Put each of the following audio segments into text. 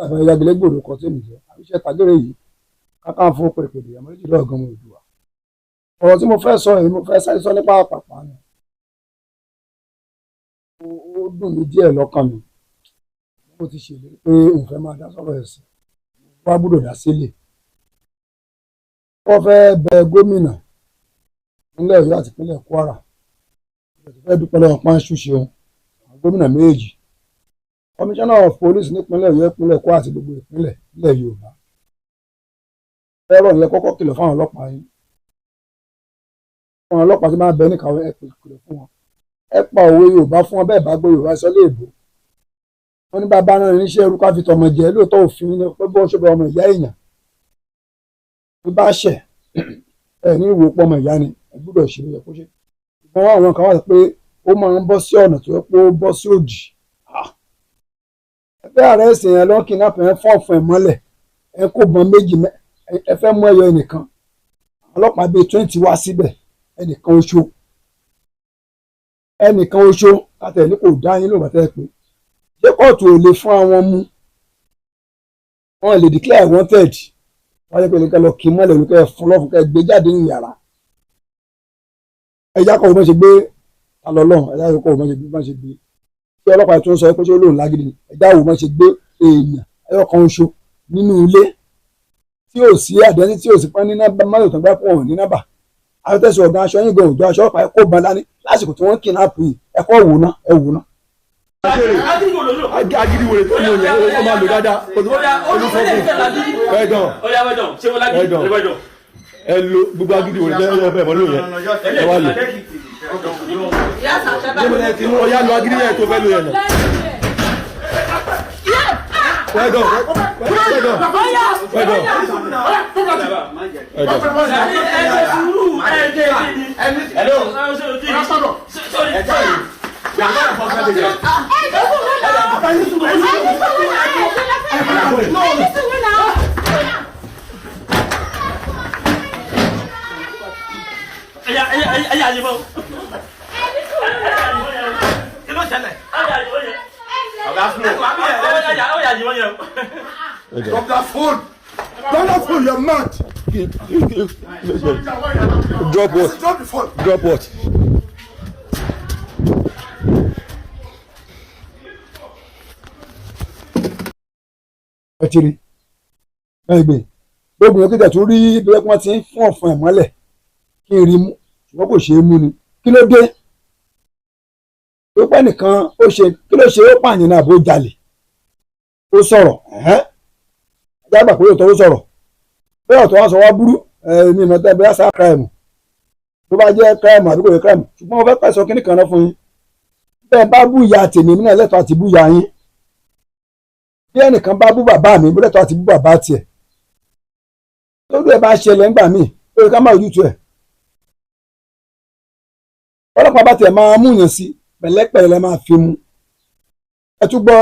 Tàbí ayágilé gbòòrò kan tí èmi jẹ́ àbíṣẹ́ tàgérè yìí kákàǹfò pèrèpèrè àmọ́ méjìlá ọ̀gán ọmọ Oòduà. Ọ̀rọ̀ tí mo fẹ́ sọ yìí, mo fẹ́ sáré sọ nípa pàpà ni. Ó dùn mí díẹ̀ lọ́kàn mi. Mo ti ṣèlérí pé òun fẹ́ máa dá sọ̀rọ̀ ẹ̀sìn, wá gbọ́dọ̀ dá sílẹ̀. Wọ́n fẹ́ bẹ gómìnà ìpínlẹ̀ Ọ̀yọ́ àti ìpínlẹ̀ Kwara. Mo fẹ́ dúpẹ́ lọ́wọ́ Pánṣú ṣeun, àwọn gómìnà méjì, Commissioner of Police nípínlẹ̀ Ọ̀yọ́, ìpínlẹ̀ Kwara àti gbogbo ìpínlẹ̀ ilẹ̀ Yorùbá. Ẹ̀rọ yẹn kọ́kọ́ kìlọ̀ fáwọn ọlọ́pàá yín. Àwọn ọlọ́pàá tí máa bẹ níkàwé, ẹ kìlọ̀ fún wọn. Ẹ pa òwe Yorùbá fún wọn, bẹ́ẹ̀ bá gbọ́ Yorùbá sọ léèbó. Wọ́n ní bàbá náà níṣẹ́ ẹrú ká fi tọmọ jẹ. Lóòótọ́, òfin ní pé bọ́ ṣe bá ọmọ ìyá èèyàn tó bá ṣẹ̀, ẹ ní ìwò pọ́mọ ìyá ni, ẹ gbọ́dọ̀ ṣe ló yẹ kó ṣe. Ṣùgbọ́n àwọn kan wà pé ó máa ń bọ́ sí ọ̀nà tó yẹ pé ó bọ́ sí òdì. Ẹ fẹ́ arrest yẹn lọ, kidnap ẹ, fọ́ọ̀fù ẹ̀ mọ́lẹ̀, ẹ kó bọn méjì, ẹ fẹ́ mú ẹyọ ẹnìkan, ọlọ́pàá bíi 20 wá síbẹ̀, ẹnìkan oṣó, ẹnìkan oṣó kátẹ̀ ní kò dá yín lóògbà tẹ́ ẹ pé ṣé kóòtù ò lè fún àwọn mú wọn lè declare wanted? Wọ́n yẹ pé nìkan lọ kí mọ́lẹ̀ olùkẹ́ fún lọ́fun kẹ́ gbé jáde ní yàrá. Ẹ̀yà kọ̀ wọ́n ṣe gbé alọ́lọ́run, ẹ̀yà kọ̀ wọ́n ṣe gbé, wọ́n ṣe gbé. Ṣé ọlọ́pàá tó ń sọ pé ṣé ó lóun lágídí ni? Ẹ̀yà wò wọ́n ṣe gbé èèyàn ẹyọ kan oṣù nínú ilé tí ò sí àdẹ́sí, tí ò sí pọ́n ní nọ́mbà mọ́tò tó ń gbá pọ̀ ní nọ́mbà àtẹ̀sí ọ̀gá aṣọ yín gan òjò aṣọ ọlọ́pàá kó ban dání lásìkò tí wọ́n kidnap yìí. Ẹ̀kọ́ wò ná, ẹ wò ná. Agidi wèrè tó mú yẹn, ó máa lò dáadáa. Olùfọ́kù, well done, well done. Ẹ lo gbogbo agidi wèrè tẹ́ ẹ fẹ́ mọ́ lò yẹn, ẹ wá lò. Ó yá, lo agidi yẹn tó fẹ́ lò yẹn nà. Well done, well done, well done, well done. Hello. Ẹyà yìí mọ. Kí ló ṣẹlẹ̀? Ẹyà yìí mọ yẹn. Ọ̀gá fún Ẹyà ọyà yìí mọ yẹn. Drop that phone. Drop that phone, you're mad. Drop what? Drop the phone. Drop what? Ẹ ti rí ẹ gbé gbogbo yẹn kíjà tó rí bí wọ́n ti ń fún ọ̀fun ẹ̀ mọ́lẹ̀ kí n rí mú, ṣùgbọ́n kò ṣeé mú ni. Kí ló dé tó pẹ́ nìkan ó ṣe? Kí ló ṣe? Ó pààyàn náà bó jalè? Ó sọ̀rọ̀ ẹ̀hẹ́n, ẹ̀jẹ̀ àgbà pé òótọ́ ló sọ̀rọ̀. Bẹ́ẹ̀ ọ̀tọ̀ wá sọ wá burú ẹ̀mí ìmọ̀ tẹ́ bẹ́ẹ̀ sá crime tó bá jẹ́ crime àbí kò jẹ́ crime. Ṣùgbọ́n mo fẹ́ pẹ́ sọ kíní kan náà fún yín: bẹ́ẹ̀ bá bú ìyá tèmi, èmi náà lẹ́tọ̀ọ́ àti bú ìyá yín. Bí ẹnìkan bá bú bàbá mi, mo lẹ́tọ̀ọ́ àti bú bàbá tiẹ̀. Lórí ẹ̀ bá ṣẹlẹ̀ ńgbà míì lórí ká má ojútu ẹ̀, ọlọ́pàá bá tiẹ̀ máa mú yàn sí pẹ̀lẹ́pẹ̀lẹ́ máa fi mú. Ẹ tún gbọ́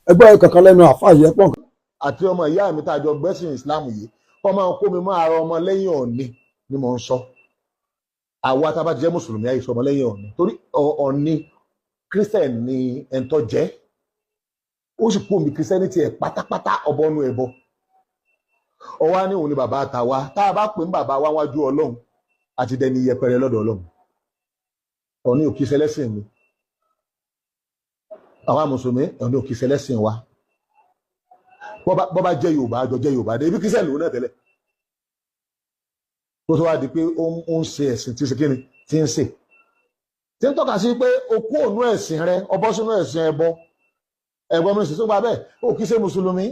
ẹgbẹ́ kankan lẹ́nu àfa yìí, ẹ pọ̀ nǹkan. Àti ọmọ ìyá mi tá a jọ gbẹ́sìn Islam yìí kọ́ máa kó mi mọ́ ara ọmọ lẹ́yìn Ọ̀ọ̀ni ni mò ń sọ. Àwa tá a bá ti jẹ́ mùsùlùmí, àìsàn ọmọ lẹ́yìn Ọ̀ọ̀ni, torí Ọ̀ọ̀ni Christian ni ẹ̀ńtọ́ jẹ́, ó sì kú omi Christianity ẹ̀ pátápátá, ọbọnú ẹ̀bọ. Ọwá ní òun ni bàbá àtàwa tá a bá pè ń bàbá wa wájú Ọlọ́run àti dẹni yẹpẹrẹ lọ́dọ̀ Ọlọ́run. Ọ̀ọ̀ni ò kì í ṣẹlẹ́sìn mi. Àwa mùsùlùmí, Ọ̀ọ̀ni ò kì í ṣẹlẹ́sìn wa. Bọ́ bá jẹ́ Yorùbá, àjọ jẹ́ Yorùbá dé ibi Christian lòun náà tẹ́lẹ̀ tó tó wá di pé ó ń ṣe ẹ̀sìn tí ń ṣe kíni tí ń ṣe, tí ń tọ́ka sí pé o kú ònú ẹ̀sìn rẹ, ọbọ̀ sínú ẹ̀sìn ẹbọ. Ẹ̀gbọ́n mi sì tó gba bẹ́ẹ̀, ó kì í ṣe mùsùlùmí.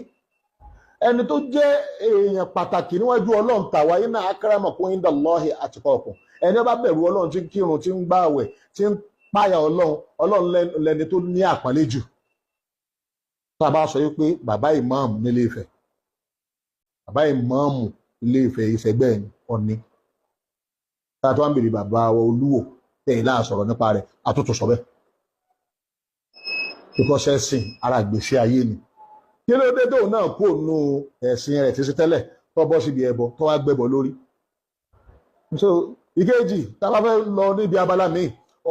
Ẹni tó jẹ́ èèyàn pàtàkì níwájú Ọlọ́run tàwa, inna akramakum indallahi atqakum. Ẹni bá bẹ̀rù Ọlọ́run, tí ń kírun, tí ń gbààwẹ̀, tí ń páyà Ọlọ́run, Ọlọ́run lẹni tó ní àpọ́nlé jù. Tá a bá sọ wípé bàbá ìmáàmù nílé Ifẹ̀, bàbá ìmáàmù ilé Ifẹ̀ ìṣẹ̀gbẹ́ Ọ̀ní, tá a tó wá ń bèrè bàbá wa Olúwo tẹ̀yìn láà sọ̀rọ̀ nípa rẹ̀, àtúntò sọ bẹ́ẹ̀, because ẹ̀sìn ara ìgbésí ayé ni. Kí ló dé tóun náà kó nu ẹ̀sìn rẹ̀ tí ṣe tẹ́lẹ̀ tó bọ́ síbi ẹbọ, tó wá gbẹ́bọ lórí? So ìkejì, tá a bá fẹ́ lọ níbi abala míì,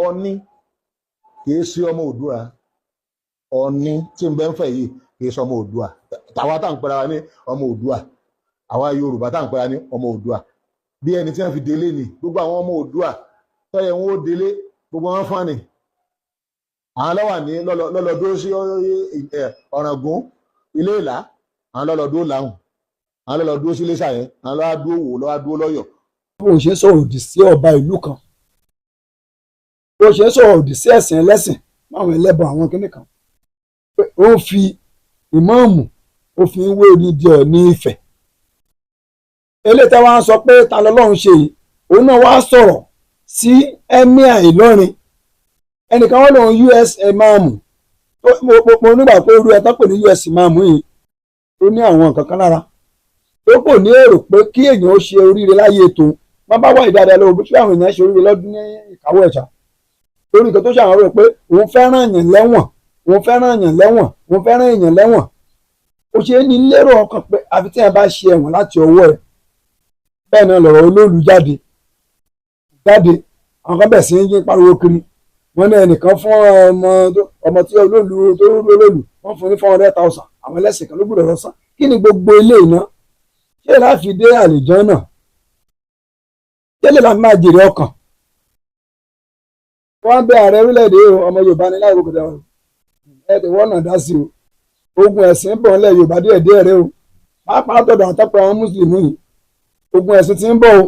Ọ̀ní kì í ṣe ọmọ Oòduà. Ọ̀ní tí ń bẹ ń fẹ̀ yìí kì Kì í sọ ọmọ Oòduà. Tàwa tá à ń pera wa ní ọmọ Oòduà, àwa Yorùbá tá à ń pera ní ọmọ Oòduà, bí ẹni tí wọ́n fi délé ni. Gbogbo àwọn ọmọ Oòduà tọ́yẹ̀ wọn ó délé, gbogbo wọn fún ni. Àwọn lọ́wà ní lọ́lọ́dún sí Ọ̀ràngún, Ilé Ìlá, àwọn lọ́lọ́dún làwọn, àwọn lọ́lọ́dún sí Iléṣà yẹn, àwọn lọ́wọ́ dúró wò, lọ́wọ́ dúró lọ́yọ̀. Bó ṣe ń sọ̀rọ̀ òdì sí ọba ìlú kan, bó ṣe ń sọ̀rọ̀ òdì sí ẹ̀sìn ẹlẹ́sìn máwọn ẹlẹ́bọ àwọn kinní kan, ó ń fi ìmáàmù, ó fi ń wé odidi Ọọ̀ni Ifẹ̀. Eléyìí tá wàá sọ pé ta lọ́lọ́run ṣe yìí, òun náà wàá sọ̀rọ̀ sí emir Ìlọrin, ẹnìkan wọn lòun US ìmáàmù. Mo nígbà pé irú ẹ tán pè ní US ìmáàmù yìí, ó ní àwọn nǹkan kan lára tó kò ní èrò pé kí èèyàn ó ṣe oríire láyé ètò wọn bá wà ìdáadáa lọ́wọ́ bí àwọn èèyàn ṣe oríire lọ́dún ní ìkáwọ́ ẹ̀ṣà lórí nǹkan tó ṣàwọn rẹ̀ pé òun fẹ́ràn èèyàn lẹ́wọ̀n, òun fẹ́ràn èèyàn lẹ́wọ̀n, òun fẹ́ràn èèyàn lẹ́wọ̀n. Ó ṣe é ní lérò ọkàn pé àfi tí èèyàn bá ṣe ẹ̀wọ̀n láti ọwọ́ ẹ̀. Bẹ́ẹ̀ náà lọ̀rọ̀ olóòlù jáde jáde, àwọn kan bẹ̀ sí ń yín pariwo kiri. Wọ́n ní ẹnìkan fún ọmọ tí olóòlù tó rú olóòlù, wọ́n fún ní 400,000, àwọn ẹlẹ́sìn kan ló gbọ́dọ̀ lọ sàn. Kí ni gbogbo ilé iná ṣé láfi dé àlìján náà? Ṣé lè láfi máa jèrè ọkàn? Wọ́n bẹ ààrẹ orílẹ̀-èdè ọmọ Yorùbá ní láì kókòtà ẹ ti wọ́n náà dá sí o. Ogun ẹ̀sìn bọ̀ ńlẹ̀ Yorùbá díẹ̀ díẹ̀ rẹ o, pàápàá tọ̀dọ̀ àtọ́pọ̀ àwọn mùsùlùmí yìí, ogun ẹ̀sìn ti ń bọ̀ o.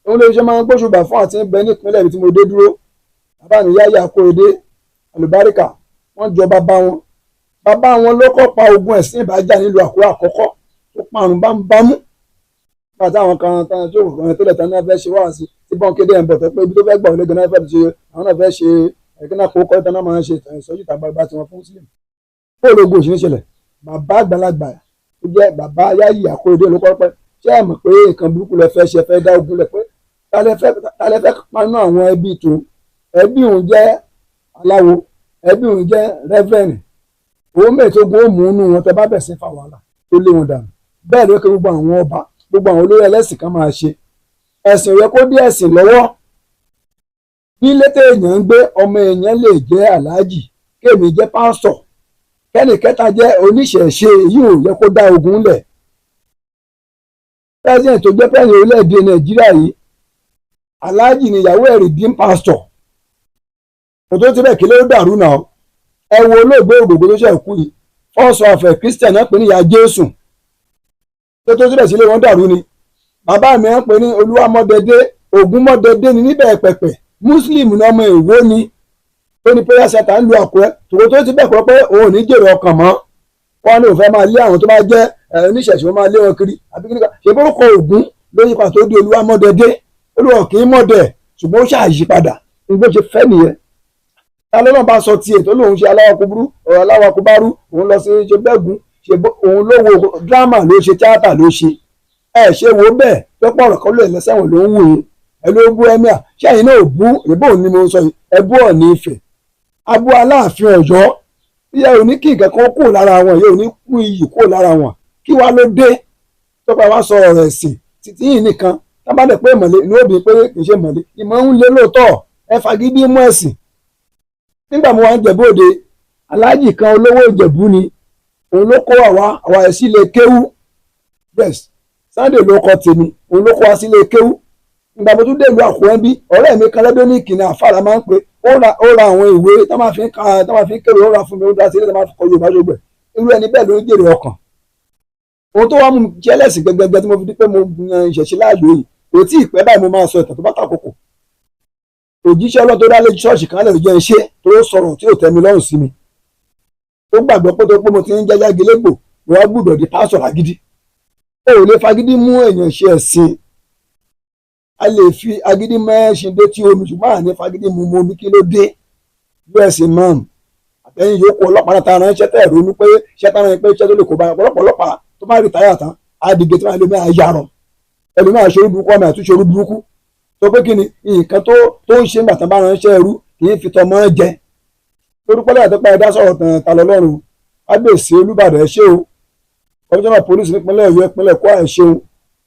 Òun lè ṣe máa ń gbóṣùbà fún àti ń bẹ nípínlẹ̀ ibi tí mo dé dúró. Bàbá mi Yáyà Kóredé Àlùbáríkà, wọ́n jọ bàbá wọn. Bàbá wọn ló kọ́ pa ogun ẹ̀sìn ìbàjá nílùú Àkúrẹ́ àkọ́kọ́ tó parun bámúbámú. Nígbà táwọn kan tán tó kàn tó lẹ̀ tán náà fẹ́ ṣe wá sí tí bọ́n kéde ẹ̀ ń bọ̀ tó pé ibi tó fẹ́ gbà wọlé gan-an fẹ́ ṣe, àwọn náà fẹ́ ṣe ẹ̀kínà kó kọ́ tán náà máa ń ṣe ìsọjí ìta gbangba tí wọ́n fún sílẹ̀. Bóòlù ogun òṣèré ṣẹlẹ̀, bàbá àgbàlagbà tó jẹ́ bàbá Yáyì Àkóredé ló kọ́ pẹ́. Ṣé ẹ mọ̀ pé nǹkan burúkú lẹ fẹ́ ṣe, fẹ́ dá ogun lẹ pé ta lẹ fẹ́ paná àwọn ẹbí tó ẹbí òun jẹ́ aláwo, ẹbí òun jẹ́ rẹ́fẹ̀rì, òun mẹ́ẹ̀ẹ́dógún ogun ó mú inú wọn tẹ bá bẹ̀ sí fa wàhálà tó lé wọn dànù. Bẹ́ẹ̀ ló kí gbogbo àwọn ọba, gbogbo àwọn olórí ẹlẹ́sìn kan máa ṣe ẹ̀sìn yẹ kó dé ẹ̀sìn lọ́wọ́. Ní létè èèyàn ń gbé, ọmọ èèyàn lè jẹ́ aláàjì, kéèmí jẹ́ pásítọ̀, kẹ́nì kẹta jẹ́ oníṣẹ̀ṣe, èyí ò yẹ kó dá ogun lẹ̀. President tó jẹ́ president orílẹ̀-èdè Nàìjíríà yìí, aláàjì ni ìyàwó ẹ̀ redeem pastor, kò tó ti bẹ̀ kí ló dàrú náà. Ẹ wo olóògbé Ògògó tó ṣe kú yìí, fọ́ọ̀sì ọ̀fẹ́ Christian náà pè ní ìyá Jésù, tó tó síbẹ̀ sílé wọn dàrú ni. Bàbá mi ń pè ní Olúwamọ́dẹdé, Ògúnmọ́dẹdé ni níbẹ̀ pẹ̀pẹ̀, Muslim ní ọmọ Èwo ni, tó ní prayer center ń lu Àkúrẹ́. Tòkó tó ti bẹ̀ kọ́ pé òun ò ní jèrè ọkàn mọ́, wọn ní òun fẹ́ máa lé àwọn tó bá jẹ́ oníṣẹ̀ṣe, wọn máa lé wọn kiri àbí kí nìkan ṣe bórúkọ Ògún lóyún pàtó di Olúwamọ́dẹdé. Olúwa kì í mọ̀dẹ̀, ṣùgbọ́n ó ṣàyípadà ní bó ṣe fẹ́ nìyẹn. Ta ló náà bá sọ tiẹ̀ tó lóun ṣe aláwakúburú, ọ̀rọ̀ aláwakúbárú, òun lọ sí ṣe bẹ́ẹ̀gùn, ṣe òun ló wo dírámà ló ṣe, tíátà ló ṣe. Ẹ ṣe wo bẹ́ẹ̀ pẹ́pọ̀ ọ̀rọ̀ kan ló lè lẹ́sẹ̀wọ̀n ló ń wù yín. Ẹ ló bú emir, ṣé ẹ̀yin náà ò bú ìbò ni mo sọ yìí, ẹ bú Ọọ̀ni Ifẹ̀, abú Aláàfin Ọ̀yọ́. Ìyá ò ní kí nǹkan kan kúrò lára wọn, ìyá ò ní kú iyì kúrò lára wọn. Kí wá ló dé tọ́pẹ́ wá sọ ọ̀rọ̀ ẹ̀sìn títí yìí nìkan? Tábàdẹ̀ pé ìmọ̀lẹ́ inú òbí pé kì í ṣe ìmọ̀lẹ́, ìmọ̀ ń lé lóòótọ́, ẹ fagídí mú ẹ̀sìn. Nígbà mo wà ń Jẹ̀bú Òde, aláàjì kan olówó Ìjẹ̀bú ni, òun ló kó àwa ẹ̀ sílé kéwú. Yes, Sunday ló kọ tèmi, òun ló kó wa sílé kéwú. Ìgbà mo tún dé ìlú Àkúrẹ́ bí, ọ̀rẹ́ mi kan lọ́dún ní ìkìnnì àfàrà máa ń pè, ó ra àwọn ìwé tó máa fi ń ka, tó máa fi ń kéwì, ó ra fún mi, ó ra sílé tó máa fi kọ Yorùbá ṣogbẹ̀. Irú ẹni bẹ́ẹ̀ ló ń jèrè ọkàn. Ohun tó wá mú mi jẹ́lẹ̀sì gbẹgbẹgbẹ tí mo fi di pé mo yan ìṣẹ̀ṣe láàyò yìí, kò tí ì pẹ́ báyìí mo máa sọ ìtàn tó bá tàkókò. Òjíṣẹ́ Ọlọ́run tó dá lé ṣọ́ọ̀ṣì kan lè jẹ́ iṣẹ́ tó sọ̀rọ̀ tí ò tẹ́ mi lọ́rùn sí mi. Ó gbàgbọ́ pé tó pé mo ti ń jẹ́jẹ́ gilégbò, mo wá gbúdọ̀ di pásọ̀ lágídí. O ò lè fagídí mú èèyàn ṣe ẹ̀sìn. A lè fi agídí mẹ́ṣin dé tí omi, ṣùgbọ́n àní fagídí mu omi. Kí ló dé? US imam àtẹ̀yìn yòókù ọlọ́pàá náà ta ránṣẹ́ tẹ̀ ronú pé iṣẹ́ táwọn pé iṣẹ́ tó lè kó bá ọ̀pọ̀lọpọ̀ ọlọ́pàá tó bá rìtáyà tán á dìde tí wọ́n lè máa yarọ̀, ẹlòmíràn ṣe orí burúkú, ọmọ àtúnṣe orí burúkú tó pé kí ni nǹkan tó ń ṣe nígbà tán bá ránṣẹ́ ẹrú kì í fi tọmọ jẹ. Lórúkọ lẹ́yìn tó pa ẹ̀dá sọ̀rọ̀ tàn ta lọ́lọ́run, Kábíyèsí Olúbàdàn ẹ ṣé o, kọmíṣánná pólísì nípínlẹ̀ Ọ̀yọ́ ìpínlẹ̀ Kwara ẹ ṣé o,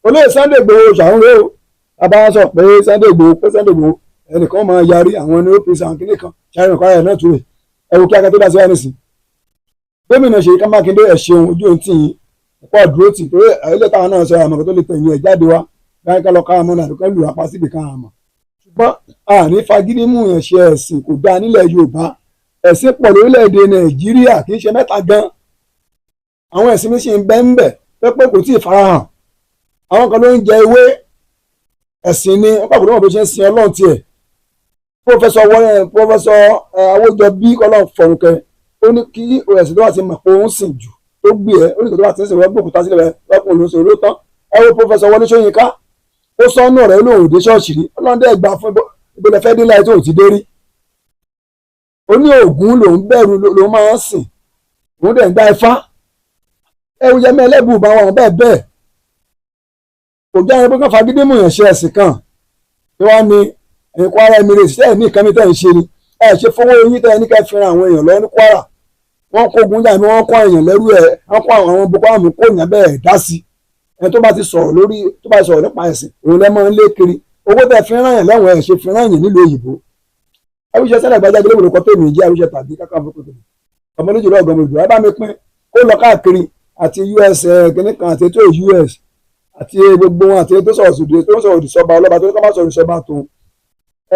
olóyè Sunday Igboho ṣàwọn o. Bàbá wọn sọ pé Sunday Igboho pé Sunday Igboho ẹnìkan máa yarí àwọn ní OPC àwọn kìnìún kan ṣàrìn Kwara ẹ̀ náà tún rè ẹ wo kí akẹ́ tó dá sí wa nísìn. Gómìnà Ṣèyí Mákindé, ẹ ṣeun, ojú ohun tì yín ẹ̀kọ́ àdúró tì torí ilé táwọn náà sọ àmọ̀ tó lè tẹ̀yìn ẹ̀ jáde wá báyìí ká lọ ká àmọ́ náà ká lù apá síbi kan àmọ́. Ṣùgbọ́n àní fagídí mú yàn ṣe ẹ̀sìn kò dáa nílẹ̀ Yorùbá. Ẹ̀sìn pọ̀ lórílẹ̀‐èdè Nàìjíríà, kì í ṣe mẹ́ta gan. Àwọn ẹ̀sìn mi sì ń bẹ ń bẹ pé kò tí ì farahàn. Àwọn kan ló ń jẹ ewé, ẹ̀sìn ni wọ́n pàbó lọ́wọ́ bó ṣe ń sin Ọlọ́run tiẹ̀. Professor Awójọbí kọ́lọ́ fọ̀rùnkẹ́, ó ní kí ẹ̀sìn tó wà ti mọ̀ pé òun sìn jù tó gbé ẹ, ó ní kò tó bá ti ń sìn wọ́n gbòkúta sílẹ̀ wọ́n ló ń sìn ló tán. Ẹ wo Professor Wọlé Ṣóyínká, ó sọ ọ́nà rẹ̀, ó lóun ò dé ṣọ́ọ̀ṣì rí. Ọlọ́run dẹ́ gbà fún ìbílẹ̀ fẹ́ dé láì tó ò ti dé rí. Ó ní Ògún lòun bẹ̀rù, lòun máa ń sìn, òun dẹ̀ ń gbá Ifá. Ẹ wo Yẹmí Ẹlẹ́bùú bá wọn bẹ́ẹ̀ bẹ́ẹ̀. Kò já ẹni pé kán fagídí mú yàn ṣe ẹ̀sìn kan tí wọ́n ní ẹ̀yìn Kwara Emirates tẹ́ ẹ̀ ní ìkànnì tẹ́ ẹ̀ ń ṣe ni ẹ̀ ṣe fowó yín tẹ́ ẹ ní ká fi ran àwọn èèyàn lọ́wọ́ ní Kwara. Wọ́n kó ogun jà ní, wọ́n kó èèyàn lẹ́rú ẹ̀, wọ́n kó àwọn Boko Haram, kó èèyàn bẹ́ẹ̀ dá sí. Ẹni tó bá ti sọ̀rọ̀ lórí, tó bá ti sọ̀rọ̀ nípa ẹ̀sìn, òun lẹ́ máa ń lé kiri. Owó tẹ́ fi ràn yàn lẹ́wọ̀n, ẹ̀ ṣe fi ràn yàn nílùú òyìnbó. Àwùjọ sẹ́lẹ̀ gbajá gbélé kọ́ tèmi jẹ́ àwùjọ tàbí káká fún kòtò ọmọ lójú lọ́gọ́ ọmọ ìdùnnú. Ẹ bá mi pín kó lọ káàkiri àti US kìnnì kan àti ètò US àti gbogbo wọn àti ètò sọ̀rọ̀ sòdì tó ń sọ̀rọ̀ òdì sọba ọlọ́ba tó ní ká má sọ̀rọ̀ sọba tó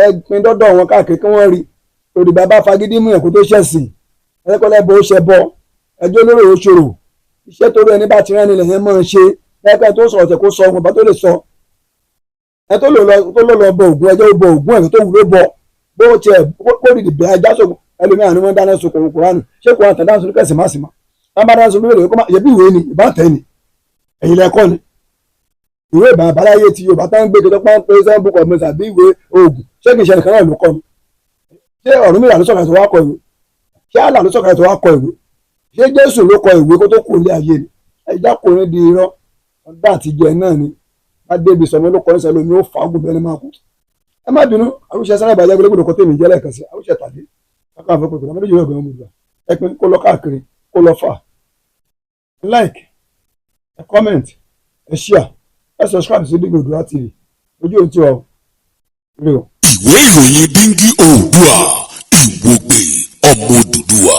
ẹ pín dọ́dọ̀ wọn káàkiri kí wọ́n rí. Òdì bàbá fagídí mú ẹ̀kú tó ṣẹ̀sìn ẹ̀kọ́lẹ́ bó ṣẹ bọ ẹjọ́ lórí òṣòro iṣẹ́ torí ẹni bá ti rán nílẹ̀ yẹn máa ń ṣe ẹ̀kọ́ tó sọ̀rọ̀ tẹ̀ kó sọ ọkùnrin bá tó lè sọ ẹ tó lò lọ bọ Ògún, ẹjọ́ bọ Ògún ẹ̀ tó wúlò bọ bó tiẹ̀ kó dìde bẹ́ẹ̀ ajá sọ̀kun. Ẹlòmíràn ni wọ́n dáná sun Kùránì, ṣé Kùránì tẹ̀ dáná sun kẹsì má sì má wọ́n bá dáná sun bíbélì kó má yẹ bí ìwé ni ìbá tẹ̀ ni ẹ̀yìn lẹ́kọ́ ni ìwé ìbá àbáláyé ti Yorùbá tá ń gbé kẹtọ́ pọ́n pé sẹ́wọ́n book of Moses àbí ìwé Ògún, ṣé kìí ṣe ẹnìkan náà ló kọ́ ni? Ṣé Ọ̀rúnmìlà ló sọ̀kalẹ̀ tó wá kọ ìwé? Ṣé Àlà ló sọ̀kalẹ̀ tó wá kọ ìwé? Ṣé Jésù ló kọ ìwé kó tó kù ní ayé ni? Ẹja kò ní di irọ́ ọgbà àtijọ́ náà ni bá débi sọmọ ló kọ ní sẹlómi ó fa ogun bẹ́ẹ̀ ni máa kú. Ẹ má bínú, àwùjọ sáré ìbàjẹ́ gbẹdẹgbẹdẹ kọ tèmi jẹ́ lẹ́ẹ̀kan sí àwùjọ tàbí káká àfẹ́ pẹ̀lú ọmọdé yóò gbẹ̀mú gbà. Ẹ pín kó lọ káàkiri, kó lọ fà, like, ẹ comment, ẹ share, ẹ subscribe sí Dígí Oòduà TV. Ojú òun ti wà ó rí o. Ìwé ìròyìn Díngí Oòduà, ìwògbè ọmọ Odùduwà.